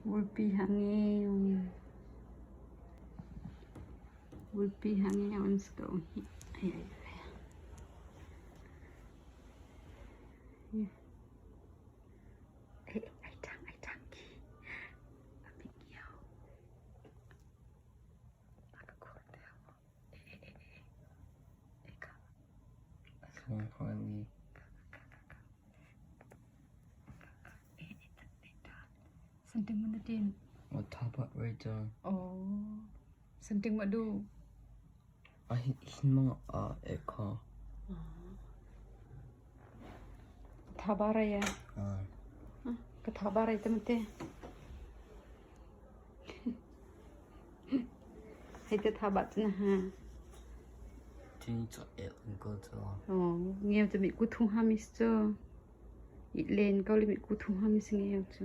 Vulpi hangeu. Vulpi hangeu an si ko hih. Ai ai ai. Ai ṭhang ai ṭhang khi. A mingio. A ka khur te maw. Eh eh eh eh. Eh ka. Ngeu cu mit ku thu hngami si cu. Len ko le mit ku thu hngami si ngeu cu.